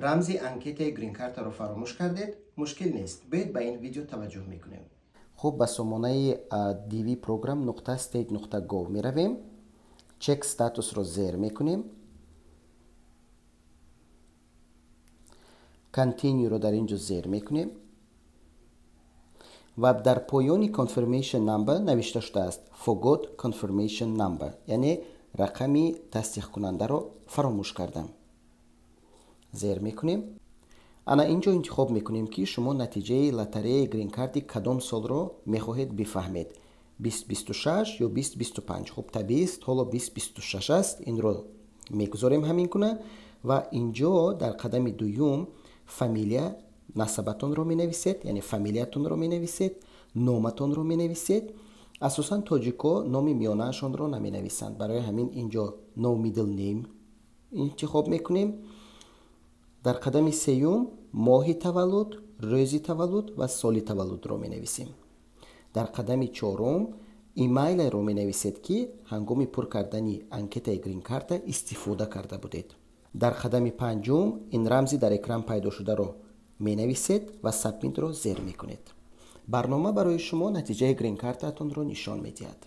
Рамзи анкетаи грин-картаро фаромӯш кардед? Мушкил нест. Биёед, ба ин видео таваҷҷӯҳ мекунем. Хуб, ба сомонаи dvprogram.state.gov меравем, check status ро зер мекунем, continue ро дар ин ҷо зер мекунем ва дар поёни confirmation number навишта шудааст "Forgot confirmation number", яъне рақами тасдиқкунандаро фаромӯш кардам. Зер мекунем. Ана ин ҷо интихоб мекунем, ки шумо натиҷаи лотареяи грин-карти кадом солро мехоҳед бифаҳмед: 2026 ё 2025. Хуб, табиист, ҳоло 2026 аст, инро мегузорем ҳамин гуна. Ва ин ҷо дар қадами дуюм фамилия, насабатонро менависед, яъне фамилиятонро менависед, номатонро менависед. Асосан тоҷико номи миёнаашонро наменависанд, барои ҳамин ин ҷо no middle name интихоб мекунем. Дар қадами сеюм моҳи таваллуд, рӯзи таваллуд ва соли таваллудро менависем. Дар қадами чорум имейлеро менависед, ки ҳангоми пур кардани анкетаи грин-карта истифода карда будед. Дар қадами панҷум ин рамзи дар экран пайдо шударо менависед ва submit ро зер мекунед. Барнома барои шумо натиҷаи грин-картаатонро нишон медиҳад.